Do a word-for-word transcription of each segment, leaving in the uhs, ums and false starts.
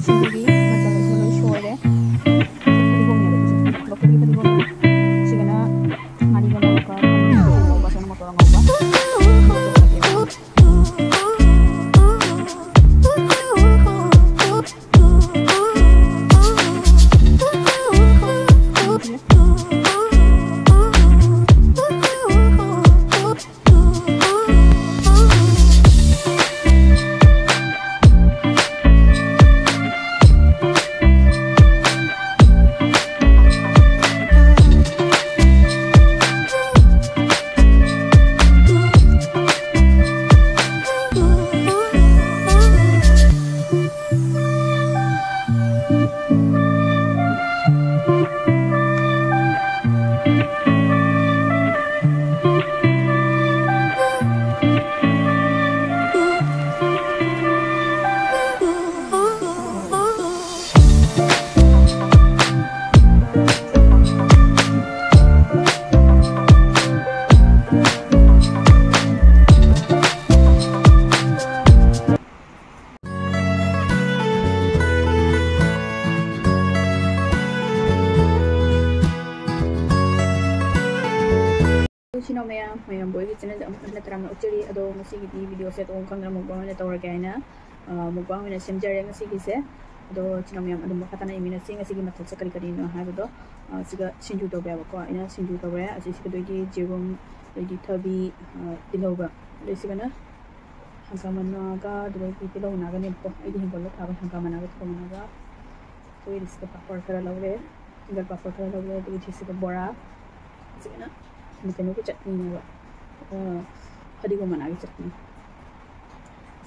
ꯁꯤꯡꯒꯤ ꯃꯆꯜ ꯑꯁꯤ ꯂꯣꯏ ꯁꯣꯏꯔꯦ꯫ ꯐꯗꯤꯒꯣꯝꯅꯦꯕ ꯁꯤꯁꯦ꯫ ꯂꯧꯊꯣꯛꯄꯒꯤ ꯐꯗꯤꯒꯣꯝꯅꯦ꯫ ꯁꯤꯒꯅ ꯉꯥꯔꯤꯒ ꯃꯣꯔꯣꯛꯀ ꯊꯨꯝꯒ ꯉꯧꯕ, ꯁꯤꯒꯅ ꯃꯣꯇꯣꯔ ꯑꯉꯧꯕ꯫ ꯏꯆꯤꯟ ꯏꯅꯥꯎ ꯃꯌꯥꯝ, ꯃꯌꯥꯝꯕꯨ ꯑꯩꯒꯤ ꯆꯦꯅꯦꯜꯗ ꯑꯃꯨꯛ ꯍꯟꯅ ꯇꯔꯥꯝꯅ ꯑꯣꯛꯆꯔꯤ꯫ ꯑꯗꯣ ꯉꯁꯤꯒꯤꯗꯤ ꯚꯤꯗꯤꯑꯣꯁꯦ ꯇꯧꯐꯝ ꯈꯪꯗꯅ ꯃꯨꯛꯕꯥꯡ ꯑꯣꯏꯅ ꯇꯧꯔꯒꯦ ꯍꯥꯏꯅ, ꯑ, ꯃꯨꯛꯕꯥꯡ ꯑꯣꯏꯅ ꯁꯦꯝꯖꯔꯦ ꯉꯁꯤꯒꯤꯁꯦ꯫ ꯑꯗꯣ ꯏꯆꯤꯟ ꯏꯅꯥꯎ ꯃꯌꯥꯝ ꯑꯗꯨꯝ ꯃꯈꯥ ꯇꯥꯅ ꯌꯦꯡꯃꯤꯟꯅꯁꯤ꯫ ꯉꯁꯤꯒꯤ ꯃꯊꯦꯜꯁꯦ ꯀꯔꯤ ꯀꯔꯤꯅꯣ ꯍꯥꯏꯕꯗꯣ, ꯑ, ꯁꯤꯒ ꯁꯤꯡꯖꯨ ꯇꯧꯕ ꯌꯥꯕꯀꯣ꯫ ꯑꯩꯅ ꯁꯤꯡꯖꯨ ꯇꯧꯔꯦ꯫ ꯑꯁꯤ ꯁꯤꯒꯗꯣꯏꯒꯤ ꯌꯦꯔꯨꯝ, ꯑꯗꯩꯗꯤ ꯊꯕꯤ, ꯑ, ꯇꯤꯜꯍꯧꯒ, ꯑꯗꯩ ꯁꯤꯒꯅ ꯍꯪꯒꯥꯝ ꯃꯅꯥꯒ, ꯑꯗꯨꯗꯒꯤ ꯇꯤꯜꯍꯧ ꯃꯅꯥꯒꯅꯦꯕꯀꯣ꯫ ꯑꯩꯒꯤ ꯍꯤꯡꯒꯣꯜꯗ ꯊꯥꯕ ꯍꯪꯒꯥꯝ ꯃꯅꯥꯒ ꯇꯤꯜꯍꯧ ꯃꯅꯥꯒ꯫ ꯑꯗꯨꯒꯤ ꯁꯤꯒ ꯄꯥꯄꯣꯔ ꯈꯔ ꯂꯧꯔꯦ꯫ ꯐꯤꯡꯒꯔ ꯄꯥꯄꯣꯔ ꯈꯔ ꯂꯧꯔꯦ꯫ ꯑꯗꯒꯤ ꯁꯤꯒ ꯕꯣꯔꯥ꯫ ꯁꯤꯒꯅ ꯀꯩꯅꯣꯒꯤ ꯆꯠꯅꯤꯅꯦꯕ, ꯑ, ꯐꯗꯤꯒꯣꯝ ꯃꯅꯥꯒꯤ ꯆꯠꯅꯤ꯫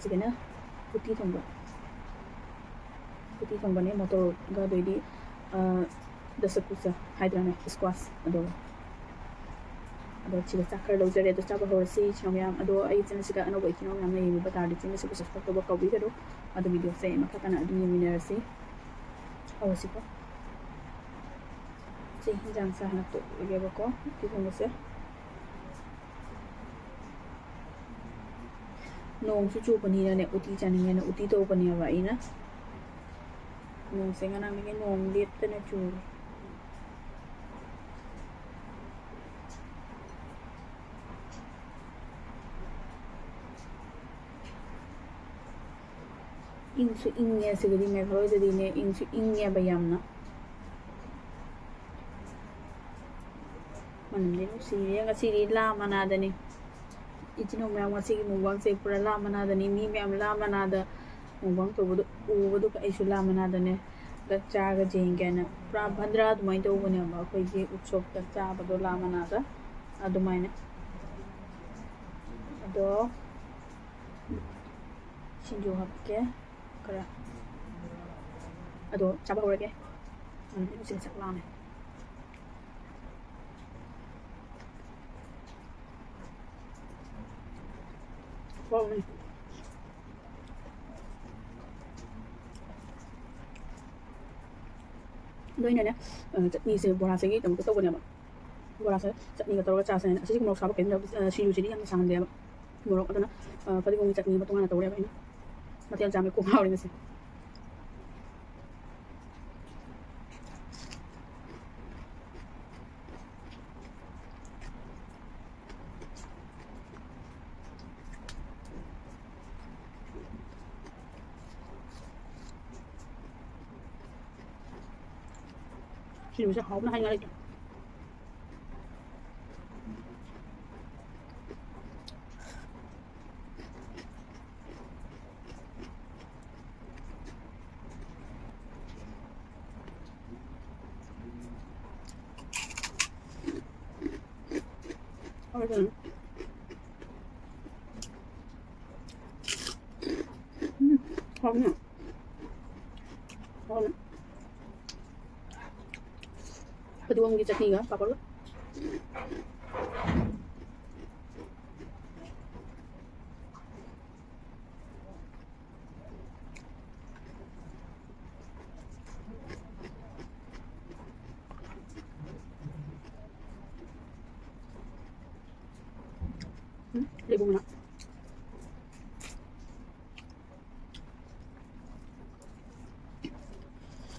ꯁꯤꯒꯅ ꯎꯇꯤ ꯊꯣꯡꯕ꯫ ꯎꯇꯤ ꯊꯣꯡꯕꯅꯦ ꯃꯣꯇꯣꯔꯒ, ꯑꯗꯩꯗꯤ, ꯑ, ꯗꯁꯀꯨꯁ ꯍꯥꯏꯗ꯭ꯔꯥꯅꯦ, squash ꯑꯗꯨꯒ꯫ ꯑꯗꯣ ꯁꯤꯒ ꯆꯥꯛ ꯈꯔ ꯂꯧꯖꯔꯦ꯫ ꯑꯗꯣ ꯆꯥꯕ ꯍꯧꯔꯁꯤ ꯏꯆꯤꯟ ꯏꯅꯥꯎ ꯃꯌꯥꯝ꯫ ꯑꯗꯣ ꯑꯩꯒꯤ ꯆꯦꯅꯦꯜꯁꯤꯗ ꯑꯅꯧꯕ ꯏꯆꯤꯟ ꯏꯅꯥꯎ ꯃꯌꯥꯝꯅ ꯌꯦꯡꯕꯤꯕ ꯇꯥꯔꯗꯤ ꯆꯦꯅꯦꯜꯁꯤꯕꯨ subscribe ꯇꯧꯕ ꯀꯥꯎꯕꯤꯒꯅꯨ꯫ ꯑꯗꯣ ꯚꯤꯗꯤꯑꯣꯁꯦ ꯃꯈꯥ ꯇꯥꯅ ꯑꯗꯨꯝ ꯌꯦꯡꯃꯤꯟꯅꯔꯁꯤ꯫ ꯍꯧꯔꯁꯤꯀꯣ꯫ ꯁꯤ ꯍꯤꯟꯖꯥꯡꯁꯦ ꯍꯥꯟꯅ ꯇꯣꯠꯂꯒꯦꯕꯀꯣ, ꯎꯇꯤ ꯊꯣꯡꯕꯁꯦ꯫ ꯅꯣꯡꯁꯨ ꯆꯨꯕꯅꯤꯅꯅꯦ, ꯎꯇꯤ ꯆꯥꯅꯤꯡꯉꯦꯅ ꯎꯇꯤ ꯇꯧꯕꯅꯦꯕ ꯑꯩꯅ꯫ ꯅꯣꯡꯁꯦ ꯉꯔꯥꯡꯗꯒꯤ ꯅꯣꯡ ꯂꯦꯞꯇꯅ ꯆꯨꯔꯦ꯫ ꯏꯪꯁꯨ ꯏꯪꯉꯦ ꯁꯤꯗꯗꯤ, ꯃꯦꯘꯥꯂꯣꯏꯗꯗꯤꯅꯦ, ꯏꯪꯁꯨ ꯏꯪꯉꯦꯕ ꯌꯥꯝꯅ꯫ ꯃꯅꯝꯗꯤ ꯅꯨꯡꯁꯤꯔꯦ꯫ ꯉꯁꯤꯗꯤ ꯂꯥ ꯃꯅꯥꯗꯅꯤ꯫ ꯏꯆꯤꯟ ꯏꯅꯥꯎ ꯃꯌꯥꯝ ꯉꯁꯤꯒꯤ ꯃꯨꯛꯕꯥꯡꯁꯦ ꯄꯨꯔꯥ ꯂꯥ ꯃꯅꯥꯗꯅꯤ꯫ ꯃꯤ ꯃꯌꯥꯝ ꯂꯥ ꯃꯅꯥꯗ ꯃꯨꯛꯕꯥꯡ ꯇꯧꯕꯗꯣ ꯎꯕꯗꯨꯒ ꯑꯩꯁꯨ ꯂꯥ ꯃꯅꯥꯗꯅꯦ ꯆꯥꯛ ꯆꯥꯒ ꯌꯦꯡꯒꯦꯅ ꯄꯨꯔꯥ ꯚꯟꯗ꯭ꯔꯥ ꯑꯗꯨꯃꯥꯏꯅ ꯇꯧꯕꯅꯦꯕ ꯑꯩꯈꯣꯏꯒꯤ ꯎꯠꯁꯣꯞꯇ ꯆꯥꯕꯗꯣ ꯂꯥ ꯃꯅꯥꯗ ꯑꯗꯨꯃꯥꯏꯅ꯫ ꯑꯗꯣ ꯁꯤꯡꯖꯨ ꯍꯥꯞꯀꯦ ꯈꯔ꯫ ꯑꯗꯣ ꯆꯥꯕ ꯍꯧꯔꯒꯦ꯫ ꯎꯝ, ꯏꯕꯨꯛꯁꯦ ꯆꯥꯛ ꯂꯥꯝꯃꯦ꯫ ꯍꯥꯎꯕꯅꯦ꯫ ꯑꯗꯣ ꯑꯩꯅꯅꯦ, ꯑ, ꯆꯠꯅꯤꯁꯦ ꯕꯣꯔꯥꯁꯤꯒꯤꯗꯃꯛꯇ ꯇꯧꯕꯅꯦꯕ꯫ ꯕꯣꯔꯥꯁꯦ ꯆꯠꯅꯤꯒ ꯇꯧꯔꯒ ꯆꯥꯁꯦꯅ꯫ ꯑꯁꯤꯒꯤ ꯃꯣꯔꯣꯛ ꯁꯥꯕ ꯀꯩꯅꯣ, ꯑ, ꯁꯤꯡꯖꯨꯁꯤꯗꯤ ꯌꯥꯝꯅ ꯁꯥꯍꯟꯗꯦꯕ꯫ ꯃꯣꯔꯣꯛ ꯑꯗꯨꯅ, ꯑ, ꯐꯗꯤꯒꯣꯝꯒꯤ ꯆꯠꯅꯤ ꯑꯃ ꯇꯣꯉꯥꯟꯅ ꯇꯧꯔꯦꯕ ꯑꯩꯅ꯫ ꯃꯊꯦꯜ ꯌꯥꯝꯃꯦ, ꯀꯣꯛ ꯉꯥꯎꯔꯦ ꯉꯁꯤ꯫ ꯁꯤꯡꯖꯨꯁꯦ ꯍꯥꯎꯕꯅ ꯍꯥꯏꯅꯤꯡꯉꯥꯏ ꯂꯩꯇ꯭ꯔꯦ꯫ ꯍꯥꯎꯋꯦ ꯀꯩꯅꯣ꯫ ꯎꯝ, ꯍꯥꯎꯕꯅꯦ꯫ ꯍꯥꯎꯕꯅꯦ꯫ ꯐꯗꯤꯒꯣꯝꯒꯤ ꯆꯠꯅꯤꯒ ꯄꯥꯄꯣꯔꯒ꯫ ꯎꯝ, ꯂꯩꯕꯨꯡꯅ꯫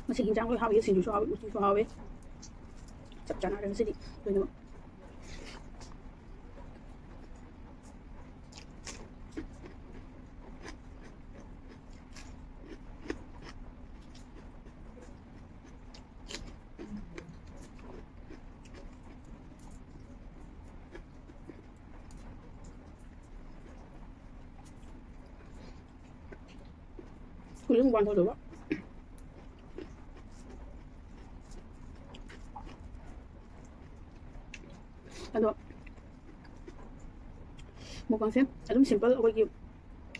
ꯉꯁꯤꯒꯤ ꯏꯟꯖꯥꯡ ꯂꯣꯏ ꯍꯥꯎꯋꯤ, ꯁꯤꯡꯖꯨꯁꯨ ꯍꯥꯎꯋꯤ, ꯎꯇꯤꯁꯨ ꯍꯥꯎꯋꯤ꯫ ꯆꯞ ꯆꯥꯟꯅꯔꯦ ꯉꯁꯤꯗꯤ ꯂꯣꯏꯅꯃꯛ꯫ ꯁ꯭ꯀꯨꯜꯗ ꯃꯨꯛꯕꯥꯡ ꯇꯧꯗꯧꯕ꯫ ꯑꯗꯣ ꯃꯨꯛꯕꯥꯡꯁꯦ ꯑꯗꯨꯝ ꯁꯤꯝꯄꯜ, ꯑꯩꯈꯣꯏꯒꯤ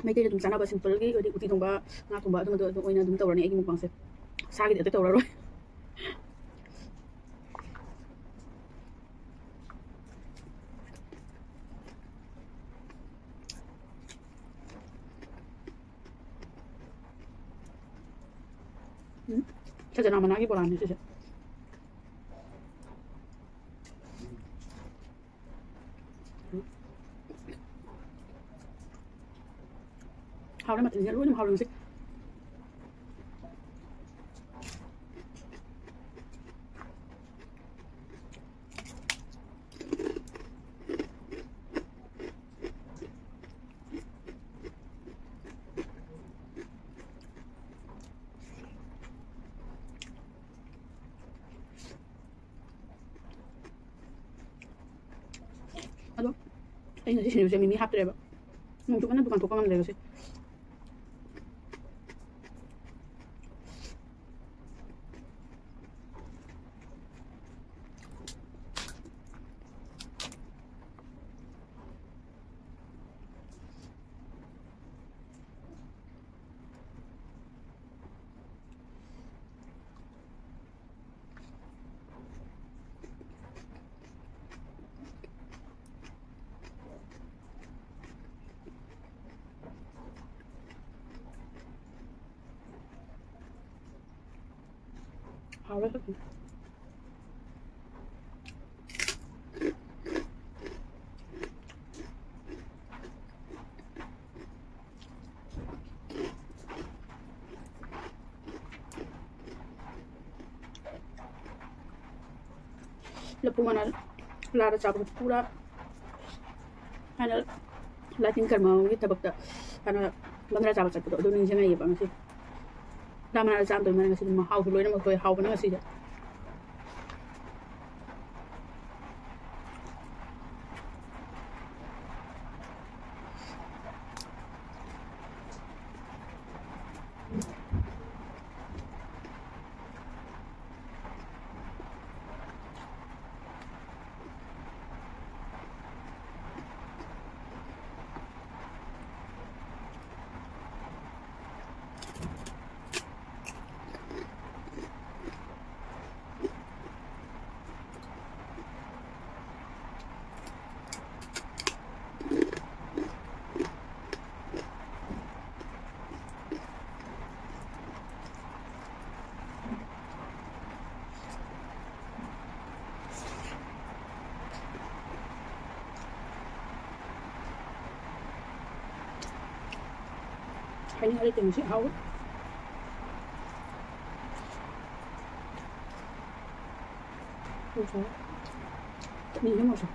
ꯃꯩꯇꯩꯗ ꯑꯗꯨꯝ ꯆꯥꯅꯕ ꯁꯤꯝꯄꯜꯒꯤ, ꯍꯥꯏꯗꯤ ꯎꯇꯤ ꯊꯣꯡꯕ, ꯉꯥ ꯊꯣꯡꯕ, ꯑꯗꯨꯝꯕꯗꯣ ꯑꯗꯨꯝ ꯑꯣꯏꯅ ꯑꯗꯨꯝ ꯇꯧꯔꯅꯤ ꯑꯩꯒꯤ ꯃꯨꯛꯕꯥꯡꯁꯦ꯫ ꯁꯥꯒꯤꯗꯤ ꯑꯝꯇ ꯇꯧꯔꯔꯣꯏ꯫ ꯎꯝ, ꯁꯖꯅꯥ ꯃꯅꯥꯒꯤ ꯕꯣꯔꯥꯅꯤ ꯁꯤꯁꯦ꯫ ꯍꯥꯎꯔꯦ, ꯃꯊꯦꯜꯁꯦ ꯂꯣꯏꯅ ꯍꯥꯎꯔꯦ ꯉꯁꯤ꯫ ꯑꯗꯣ ꯑꯩ ꯉꯁꯤ ꯁꯤꯡꯖꯨꯁꯦ ꯃꯤꯃꯤ ꯍꯥꯞꯇ꯭ꯔꯦꯕ꯫ ꯅꯣꯡ ꯆꯨꯃꯟꯅ ꯗꯨꯀꯥꯟ ꯊꯣꯛꯄ ꯉꯝꯗ꯭ꯔꯦ ꯉꯁꯤ꯫ ꯍꯥꯎꯔꯦ꯫ ꯂꯐꯨ ꯃꯅꯥ ꯂꯥꯗ ꯆꯥꯕꯗꯣ ꯄꯨꯔꯥ ꯍꯥꯟꯅ ꯂꯥꯏꯇꯤꯟ ꯀꯔꯃꯒꯤ ꯊꯕꯛꯇ ꯍꯥꯟꯅ ꯕꯪꯒ꯭ꯂꯥ ꯆꯥꯕ ꯆꯠꯄꯗꯣ ꯑꯗꯨ ꯅꯤꯡꯁꯤꯡꯉꯛꯑꯦꯕ ꯉꯁꯤ꯫ ꯂꯥ ꯃꯅꯥꯗ ꯆꯥꯝꯗꯣꯏ ꯃꯥꯅ ꯉꯁꯤꯗꯤ ꯃꯍꯥꯎꯁꯨ ꯂꯣꯏꯅꯃꯛ ꯊꯣꯛꯑꯦ, ꯍꯥꯎꯕꯅ ꯉꯁꯤꯗꯤ꯫ ꯍꯥꯏꯅꯤꯡꯉꯥꯏ ꯂꯩꯇꯦ, ꯉꯁꯤ ꯑꯍꯥꯎꯕ꯫ ꯆꯠꯅꯤ ꯁꯦꯝꯃꯁꯦ꯫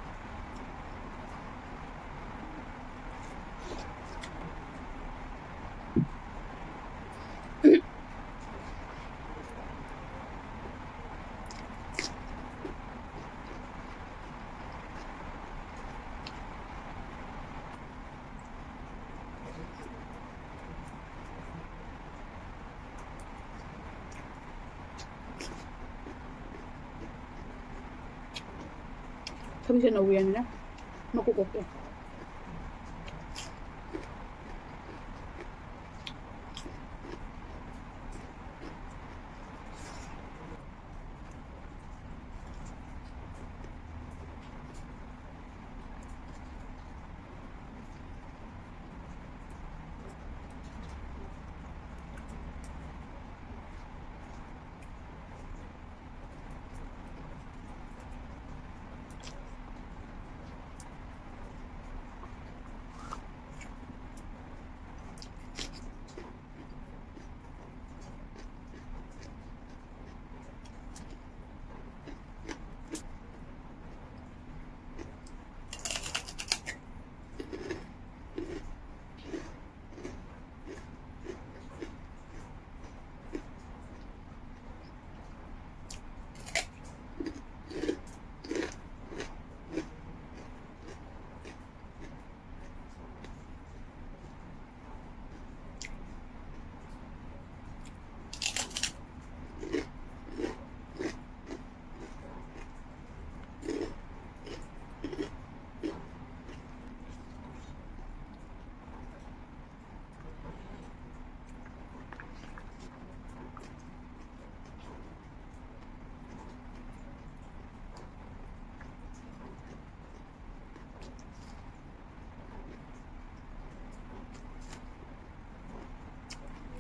ꯊꯕꯤꯁꯦ ꯅꯧꯔꯤꯉꯩꯅꯤꯅ ꯃꯀꯨ ꯀꯣꯛꯇꯦ꯫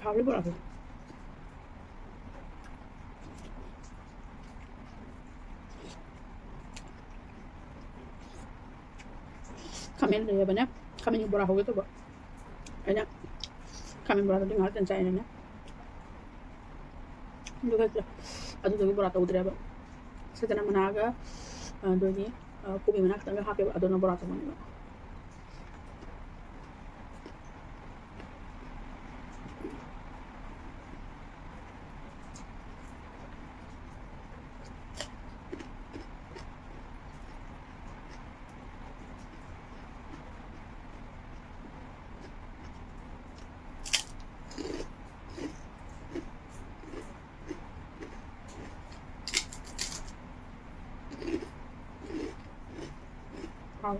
ꯍꯥꯎꯔꯤ ꯕꯣꯔꯥꯁꯦ꯫ ꯈꯥꯃꯦꯟ ꯂꯩꯔꯕꯅꯦ꯫ ꯈꯥꯃꯦꯟꯒꯤ ꯕꯣꯔꯥ ꯍꯧꯒꯦ ꯇꯧꯕ꯫ ꯑꯩꯅ ꯈꯥꯃꯦꯟ ꯕꯣꯔꯥꯗꯨꯗꯤ ꯉꯥꯏꯍꯥꯛꯇꯪ ꯆꯥꯏꯅꯅꯦ꯫ ꯑꯗꯨꯒ ꯑꯗꯨꯗꯨꯒꯤ ꯕꯣꯔꯥ ꯇꯧꯗ꯭ꯔꯦꯕ꯫ ꯁꯤꯗꯅ ꯃꯅꯥꯒ, ꯑꯗꯨꯗꯒꯤ, ꯑ, ꯀꯣꯕꯤ ꯃꯅꯥ ꯈꯤꯇꯪꯒ ꯍꯥꯞꯄꯦꯕ꯫ ꯑꯗꯨꯅ ꯕꯣꯔꯥ ꯇꯧꯕꯅꯦꯕ꯫ ꯍꯥꯎ꯫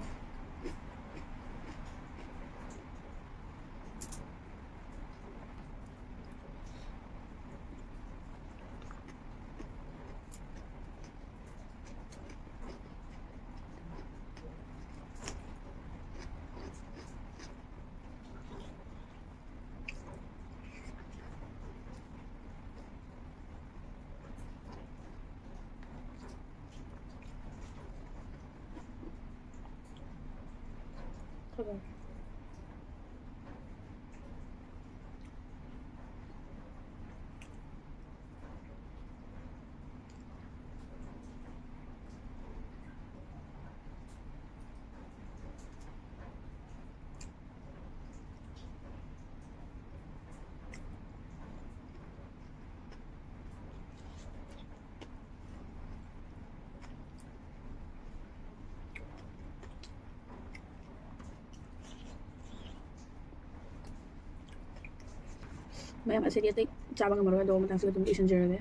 ꯃꯌꯥꯝ ꯑꯁꯤꯗꯤ ꯑꯇꯩ ꯆꯥꯕ ꯉꯝꯃꯔꯣꯏ, ꯑꯗꯣ ꯃꯊꯪꯁꯤꯗ ꯑꯗꯨꯝ ꯂꯣꯏꯁꯤꯟꯖꯔꯒꯦ꯫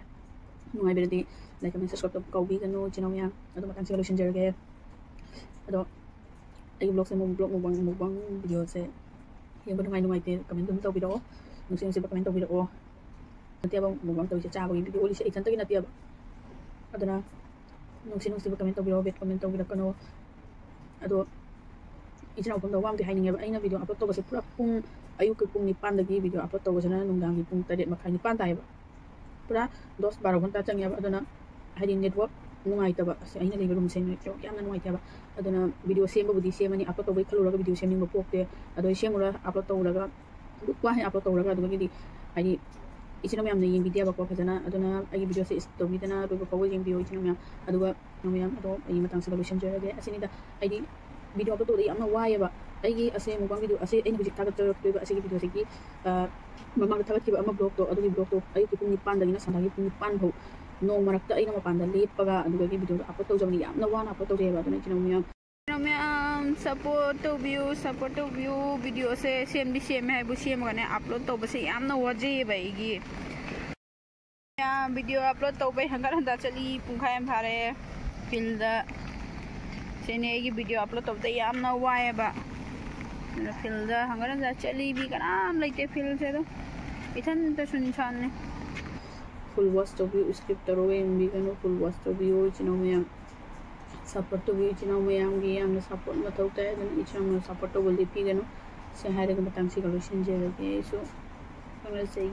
ꯅꯨꯡꯉꯥꯏꯕꯤꯔꯗꯤ like, comment, subscribe ꯇꯧ-, ꯀꯧꯕꯤꯒꯅꯨ, ꯏꯆꯤꯟ ꯏꯅꯥꯎ ꯃꯌꯥꯝ꯫ ꯑꯗꯣ ꯃꯊꯪꯁꯤꯗ ꯂꯣꯏꯁꯤꯟꯖꯔꯒꯦ꯫ ꯑꯗꯣ ꯑꯩꯒꯤ vlogꯁꯦ ꯑꯃꯨꯛ vlog mukbang, mukbang videoꯁꯦ ꯌꯦꯡꯕ ꯅꯨꯡꯉꯥꯏ ꯅꯨꯡꯉꯥꯏꯇꯦ comment ꯑꯗꯨꯝ ꯇꯧꯕꯤꯔꯛꯑꯣ꯫ ꯅꯨꯡꯁꯤ ꯅꯨꯡꯁꯤꯕ comment ꯇꯧꯕꯤꯔꯛꯑꯣ꯫ ꯅꯠꯇꯦꯕ mukbang ꯇꯧꯔꯤꯁꯦ, ꯆꯥꯕꯒꯤ video ꯑꯣꯜꯂꯤꯁꯦ ꯑꯩ ꯏꯊꯟꯇꯒꯤ ꯅꯠꯇꯦꯕ꯫ ꯑꯗꯨꯅ ꯅꯨꯡꯁꯤ ꯅꯨꯡꯁꯤꯕ comment ꯇꯧꯕꯤꯔꯛꯑꯣ, bad comment ꯇꯧꯕꯤꯔꯛꯀꯅꯣ꯫ ꯑꯗꯣ ꯏꯆꯤꯟ ꯏꯅꯥꯎ ꯄꯨꯝꯅꯃꯛ ꯋꯥ ꯑꯝꯇ ꯍꯥꯏꯅꯤꯡꯉꯦꯕ, ꯑꯩꯅ video upload ꯇꯧꯕꯁꯦ ꯄꯨꯔꯥ ꯄꯨꯡ ꯑꯌꯨꯛꯀꯤ ꯄꯨꯡ ꯅꯤꯄꯥꯟꯗꯒꯤ video upload ꯇꯧꯕꯁꯤꯅ ꯅꯨꯡꯗꯥꯡꯒꯤ ꯄꯨꯡ ꯇꯔꯦꯠ ꯃꯈꯥꯏ, ꯅꯤꯄꯥꯟ ꯇꯥꯏꯌꯦꯕ꯫ ꯄꯨꯔꯥ ꯗꯁ ꯕꯥꯔꯣ ꯘꯟꯇꯥ ꯆꯪꯉꯦꯕ꯫ ꯑꯗꯨꯅ ꯍꯥꯏꯗꯤ network ꯅꯨꯡꯉꯥꯏꯇꯕ, ꯑꯁ, ꯑꯩꯅ ꯂꯩꯕ roomꯁꯦ network ꯌꯥꯝꯅ ꯅꯨꯡꯉꯥꯏꯇꯦꯕ꯫ ꯑꯗꯨꯅ video ꯁꯦꯝꯕꯕꯨꯗꯤ ꯁꯦꯝꯃꯅꯤ, upload ꯇꯧꯕꯩ ꯈꯜꯂꯨꯔꯒ video ꯁꯦꯝꯅꯤꯡꯕ ꯄꯣꯛꯇꯦ꯫ ꯑꯗꯣ ꯑꯩ ꯁꯦꯝꯃꯨꯔ upload ꯇꯧꯔꯒ ꯋꯥꯍꯩ upload ꯇꯧꯔꯒ ꯑꯗꯨꯗꯒꯤꯗꯤ ꯍꯥꯏꯗꯤ ꯏꯆꯤꯟ ꯏꯅꯥꯎ ꯃꯌꯥꯝꯅ ꯌꯦꯡꯕꯤꯗꯦꯕꯀꯣ ꯐꯖꯅ꯫ ꯑꯗꯨꯅ ꯑꯩꯒꯤ videoꯁꯦ skip ꯇꯧꯕꯤꯗꯅ ꯂꯣꯏꯕ ꯐꯥꯎꯕ ꯌꯦꯡꯕꯤꯌꯣ ꯏꯆꯤꯟ ꯏꯅꯥꯎ ꯃꯌꯥꯝ꯫ ꯑꯗꯨꯒ ꯏꯆꯤꯟ ꯏꯅꯥꯎ ꯃꯌꯥꯝ ꯑꯗꯣ ꯑꯩ ꯃꯇꯥꯡꯁꯤꯗ ꯂꯣꯏꯁꯤꯟꯖꯔꯒꯦ꯫ ꯑꯁꯤꯅꯤꯗ ꯍꯥꯏꯗꯤ video upload ꯇꯧꯕꯗ ꯌꯥꯝꯅ ꯋꯥꯏꯑꯦꯕ꯫ ꯑꯩꯒꯤ ꯑꯁꯦ mukbang video ꯑꯁꯦ ꯑꯩꯅ ꯍꯧꯖꯤꯛ ꯊꯥꯒꯠꯆꯔꯛꯇꯣꯏꯕ ꯑꯁꯤꯒꯤ videoꯁꯤꯒꯤ, ꯑ, ꯃꯃꯥꯡꯗ ꯊꯥꯒꯠꯈꯤꯕ ꯑꯃ vlogꯇꯣ, ꯑꯗꯨꯒꯤ vlogꯇꯣ ꯑꯌꯨꯛꯀꯤ ꯄꯨꯡ ꯅꯤꯄꯥꯟꯗꯒꯤꯅ ꯁꯟꯗꯥꯒꯤ ꯄꯨꯡ ꯅꯤꯄꯥꯟ ꯐꯥꯎ ꯅꯣꯡ ꯃꯔꯛꯇ ꯑꯩꯅ ꯃꯄꯥꯟꯗ ꯂꯦꯞꯄꯒ ꯑꯗꯨꯗꯒꯤ videoꯗꯣ upload ꯇꯧꯖꯕꯅꯤ꯫ ꯌꯥꯝꯅ ꯋꯥꯅ upload ꯇꯧꯖꯩꯑꯕ꯫ ꯑꯗꯨꯅ ꯏꯆꯤꯟ ꯏꯅꯥꯎ ꯃꯌꯥꯝ, ꯃꯌꯥꯝ support ꯇꯧꯕꯤꯌꯨ, support ꯇꯧꯕꯤꯌꯨ꯫ Videoꯁꯦ ꯁꯦꯝꯗꯤ ꯁꯦꯝꯃꯦ ꯍꯥꯏꯕꯨ ꯁꯦꯝꯃꯒꯅꯦ upload ꯇꯧꯕꯁꯦ ꯌꯥꯝꯅ ꯋꯥꯖꯩꯑꯕ ꯑꯩꯒꯤ꯫ ꯌꯥ, video upload ꯇꯧꯕꯩ ꯍꯪꯒꯠ ꯍꯟꯗ ꯆꯠꯂꯤ, ꯄꯨꯡꯈꯥꯏ ꯑꯃ ꯐꯥꯔꯦ꯫ Fieldꯗ ꯁꯤꯅꯦ ꯑꯩꯒꯤ video upload ꯇꯧꯕꯗ ꯌꯥꯝꯅ ꯋꯥꯏꯑꯦꯕ꯫ ꯑꯗꯨꯅ fieldꯗ ꯍꯪꯒꯠ ꯍꯟꯗ ꯆꯠꯂꯤ, ꯃꯤ ꯀꯅꯥꯝ ꯂꯩꯇꯦ fieldꯁꯦ꯫ ꯑꯗꯨꯝ ꯏꯊꯟꯇ ꯁꯨꯟꯁꯥꯟꯅꯦ꯫ Full watch ꯇꯧꯕꯤꯌꯨ, skip ꯇꯧꯔꯒ ꯌꯦꯡꯕꯤꯒꯅꯨ꯫ Full watch ꯇꯧꯕꯤꯌꯨ ꯏꯆꯤꯟ ꯏꯅꯥꯎ ꯃꯌꯥꯝ, support ꯇꯧꯕꯤꯌꯨ ꯏꯆꯤꯟ ꯏꯅꯥꯎ ꯃꯌꯥꯝꯒꯤ꯫ ꯌꯥꯝꯅ support ꯃꯊꯧ ꯇꯥꯏ꯫ ꯑꯗꯨꯅ ꯏꯆꯤꯟ ꯏꯅꯥꯎ ꯃꯌꯥꯝ support ꯇꯧꯕ ꯂꯦꯞꯄꯤꯒꯅꯨ꯫ ꯁꯤ ꯍꯥꯏꯔꯒ ꯃꯇꯥꯡꯁꯤꯒ ꯂꯣꯏꯁꯤꯟꯖꯔꯒꯦ꯫ ꯑꯩꯁꯨ ꯈꯪꯅꯖꯩ꯫